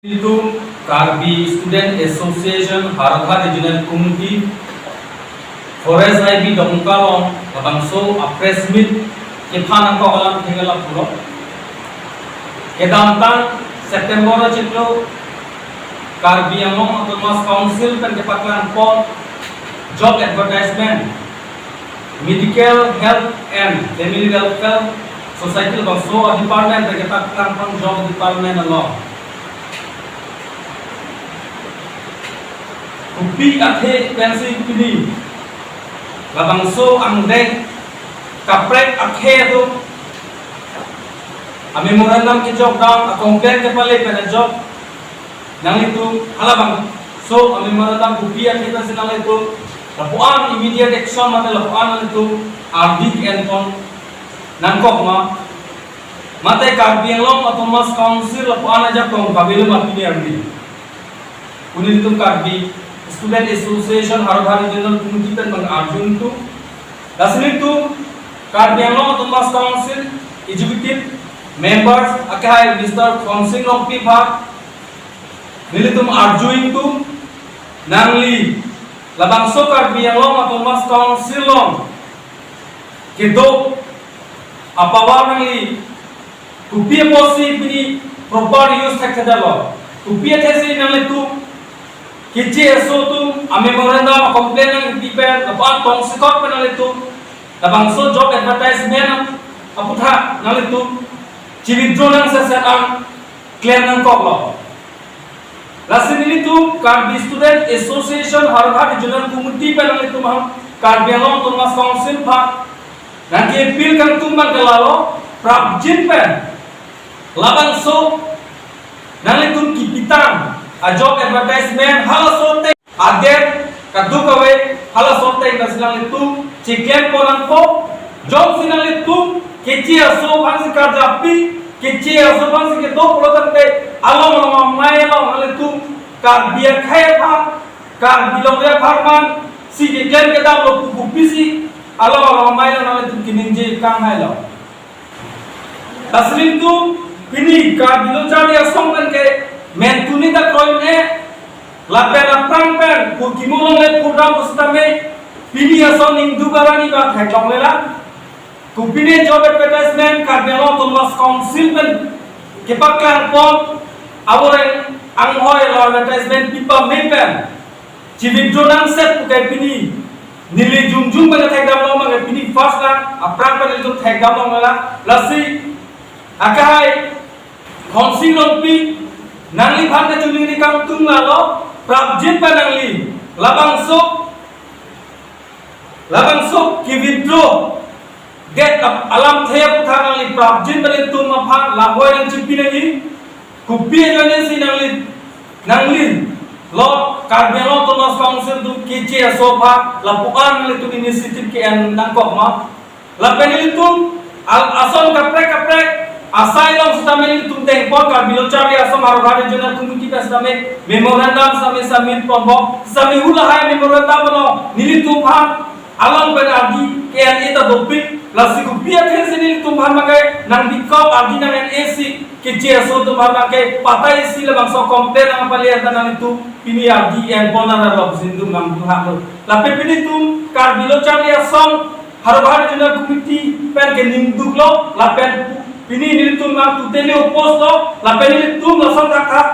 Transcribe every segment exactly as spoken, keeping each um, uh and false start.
Itum Karbi Student Association Howraghat Regional Committee Forest I B Dongka along labangso a press meet kephan nangkok alam thengela pulo. Kedamtang September achiklo Karbi Anglong Autonomous Council pen kepaklang pon job advertisement, Medical, Health and Family Welfare Society labangso department pen kepaklang pon job department along kopi athe pensi pini labangso angdeng kaprek akhei atum a memorandum kejok dam, a complaint kepale pen ajok nanglitum halabangso a memorandum kopi athe pensi nanglitum lapuan immediate action mate lapuan nanglitum ardi ke-en pon nangkok ma, mate Karbi Anglong Autonomous Council lapuan ajakong kabelo ma pini arni. Pu nelitum Karbi Student Association Howraghat Regional Committee pen bang arju nelitum. Lasi nelitum Karbi Anglong Autonomous Council Executive Members akehai Mister Khonsing Rongpi aphan nelitum arju nelitum, nangli labangso Karbi Anglong Autonomous Council along kedo a power nangli kopi apotsi pini proper use thekthedetlo? Kopi athesi nanglitum keche aso atum a memorandum a complaint nangpi pen lapuan tongsekot pen nanglitum labangso job advertisement aputhak nanglitum chi-withdraw nangseset an klem nangkoklo? Lasi nelitum Karbi Student Association Howraghat Regional Committee pen nanglitum aphan, Karbi Anglong Autonomous Council aphan nangke-appeal kangtung abang ke lalo, prapjin pen labangso nanglitum kepitang a job advertisement halaso ateng, adet kadokave halaso ateng pensi nanglitum chiklem pon nangpo. Jongsi nanglitum keche aso aphansi karjapi, keche aso aphansi kedo pulo tangte along along amei along nanglitum Karbi akhei aphan, Karbi longri apharman si keklem kedamlo pu kopisi along along amei along nanglitum keningje kanghailo? Lasi nelitum pini Karbi Lo Charli Asong pen ke mentuni ta kroin-e lapen aphrang pen kurkimo longle purdam pusitame pini ason ningduk arani ba theklonglelang. Kopine job advertisement Karbi Anglong Autonomous Council pen kepaklang pon aboreng anghoi lo advertisement pipame pen chi-withdraw nangset puke pini neli jongjung pen thekdam long abang ke pini first lang, aphrang pen nelitum thekdam longlelang. Lasi akehai Khonsing Rongpi, nangliphan kachiningri kangtung lalo, prapjin pen nangli labangso labangso ke-withdraw det ap-, alamthe aputhak nangli prapjin pen nelitum aphan lahoi nangchipi nangji. Kopi ajoine si nangli, nangli lo Karbi Anglong Autonomous Council atum keche aso aphan lapuan nelitum initiative ke-en nangkok ma? Lapen nelitum al-, ason kaprek kaprek asai along sitame nelitum dengpon Karbi Lo Charli Asong Howraghat Regional Committee pen sitame memorandum sitame submit ponbom, sitame hu lahai memorandum along nelitum aphan along pen ardi ke-en-e ta dopik. Lasi kopi athesi nelitum aphan abang ke nangbikok ardi nang-en-e si keche aso atum aphan abang ke patai si labangso complaint nangpale anta nanglitum pini ardi en pon nang rarlok sindum nang duhaklo. Lapen pini nelitum Karbi Lo Charli Asong Howraghat Regional Committee pen ke ningduklo, lapen pini nelitum nang totally oppose lo, lapen nelitum lason thakthak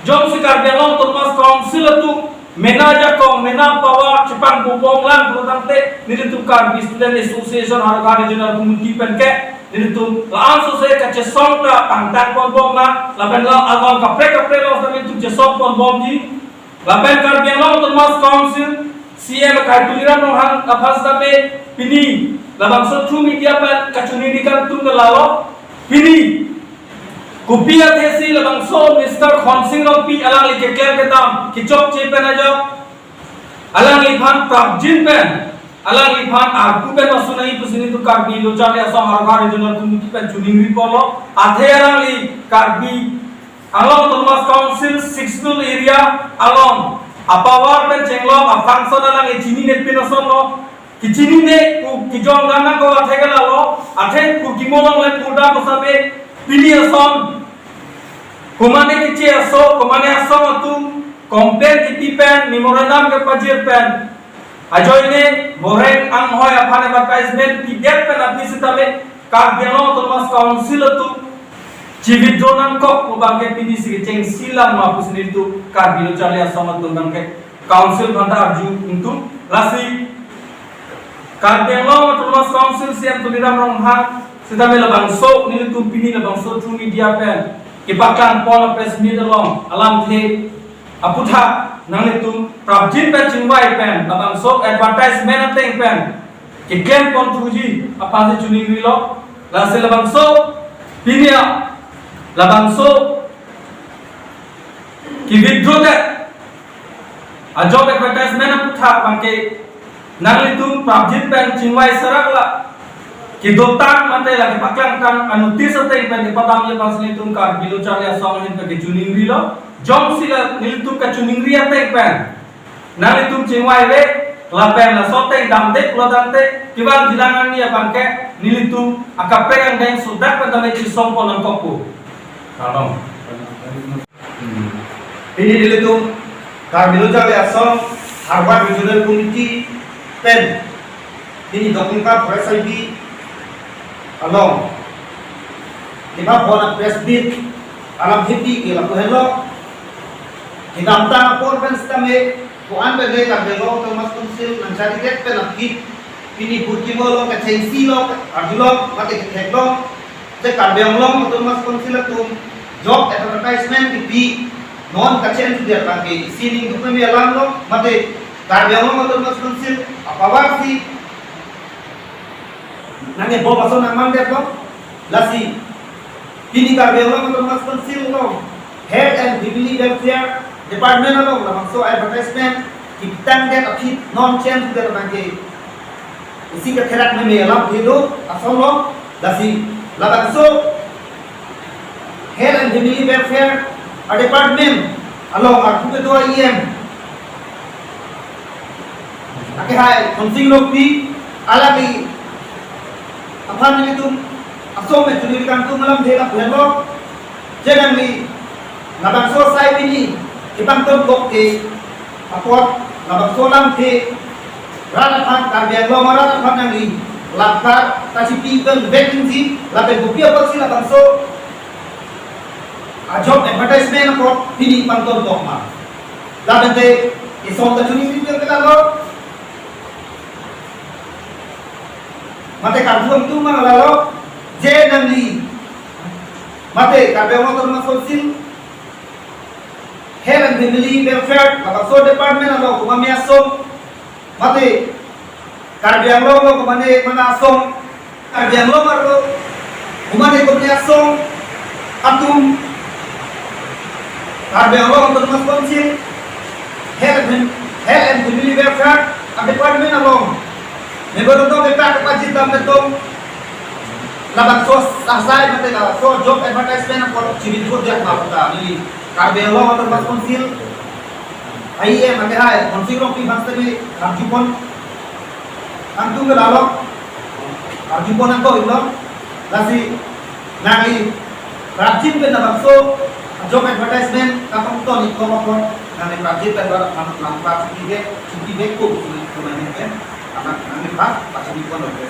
jongsi Karbi Anglong Autonomous Council atum mena ajakong, mena power chepangpubomlang pulo tangte nelitum Karbi Student Association Howraghat Regional Committee pen ke nelitum la-an sose kachesong ta pangtang ponbomlang, lapen la along kaprek kaprek along sitame nelitum chesong ponbomji. Lapen Karbi Anglong Autonomous Council C E M akehai Tuliram Ronghang aphan sitame pini labangso through media pen kachiningri kangtung ke lalo, pini kopi athesi labangso Mister Khonsing Rongpi alangli keklem kedam kechokche pen ajok alangliphan prapjin pen alangliphan arpu pen masu nangji pusi nelitum Karbi Lo Charli Asong Howraghat Regional Committee pen chiningri ponlo. Athe alangli Karbi Anglong Autonomous Council Sixth Schedule area along a power pen chenglok a function alangli chinine pin asonlo. Kechinine pu kejong dam nangkok athe ke lalo, athe kurkimo longle purdam pusitame pini ason komane keche aso complaint kipi pen, memorandum kepajir pen, ajoine boreng anghoi aphan advertisement pidet pen aphi sitame Karbi Anglong Autonomous Council atum chi-withdraw nangkok pu abangke pini si kechengsi lang ma pusi nelitum Karbi Lo Charli Asong atum abangke Council aphanta arju ingtung. Lasi Karbi Anglong Autonomous Council C E M Tuliram Ronghang sitame labangso nelitum pini labangso through media pen kepaklang pon press meet along alamthe aputhak nanglitum prapjin pen chingvai pen labangso advertisement ateng pen keklem pon thuji aphan si choningrilo. Lasi labangso pini a labangso ki-withdraw det a-job advertisement aputhak abangke nanglitum prapjin pen chingvai sarak la kedotang mate la kepaklangtang a-notice ateng pen kepadamle aphan si nelitum Karbi Lo Charli Asong ahin pen kechoningrilo. Jongsi la nelitum kachoningri ateng pen nanglitum chingvaive lapen laso ateng damde pulo tangte kevangjilang arni abangke nelitum akaprek angdeng sodak pen tame chisong pon nangkokpo. Kardom. Hmm. Pini nelitum Karbi Lo Charli Asong Harvard Regional Committee pen pini Dokmoka Forest Saibi along kepapon a-press meet alamthe pi ke lapu henlo. Kedamtang apor pen sitame ko-an pen ke Karbi Anglong Autonomous Council nangchari det pen aphi pini purkimo along kechengsi along arjulong mate ketheklong je Karbi Anglong Autonomous Council atum job advertisement kipi non kachensu det abangke isi ningduk meme alamlo mate Karbi Anglong Autonomous Council a-power si nangkebom ason nangmandetlo. Lasi pini Karbi Anglong Autonomous Council along Health and Family Welfare Department along labangso advertisement kipitang det aphi non chensu det abangke isi ketherak meme alamthe do asonlo. Lasi labangso Health and Family Welfare a-department along arpu kedo a-E M akehai Khonsing Rongpi alangli aphan nelitum asong me choningri kangtung alamthe lapu henlo. Je nangli labangso asai pini kepangton kok ke apot labangso alamthe rat aphan Karbi Anglong arat aphan nangli langkar kachipi pen vek ningji lapen kopi apotsi labangso a-job advertisement apot pini pangton kok ma. Lapen te ison kachoningri pen ke lalo. Mate karju atum ma lalo je nangli mate Karbi Anglong Autonomous Council Health and Family Welfare labangso department along komat me asong mate Karbi Anglong along komat ne mana asong Karbi Anglong arlo komat ne komat ne asong atum Karbi Anglong Autonomous Council Health and, Health and Family Welfare a-department along memorandum kepak kepajir dam beton labangso asai mate labangso job advertisement apot chi-withdraw det ma puta neli Karbi Anglong Autonomous Council a-E M akehai Khonsing Rongpi aphan sitame karju pon kangtung ke lalo, karju pon nangkok iklo. Lasi nangli prapjin pen labangso job advertisement kapangton iklo apot nangli prapjin pen bar lang lang prap chuti ke chuti ke ko chuti ko mane ke anak nangli pas pas di pon lo ke.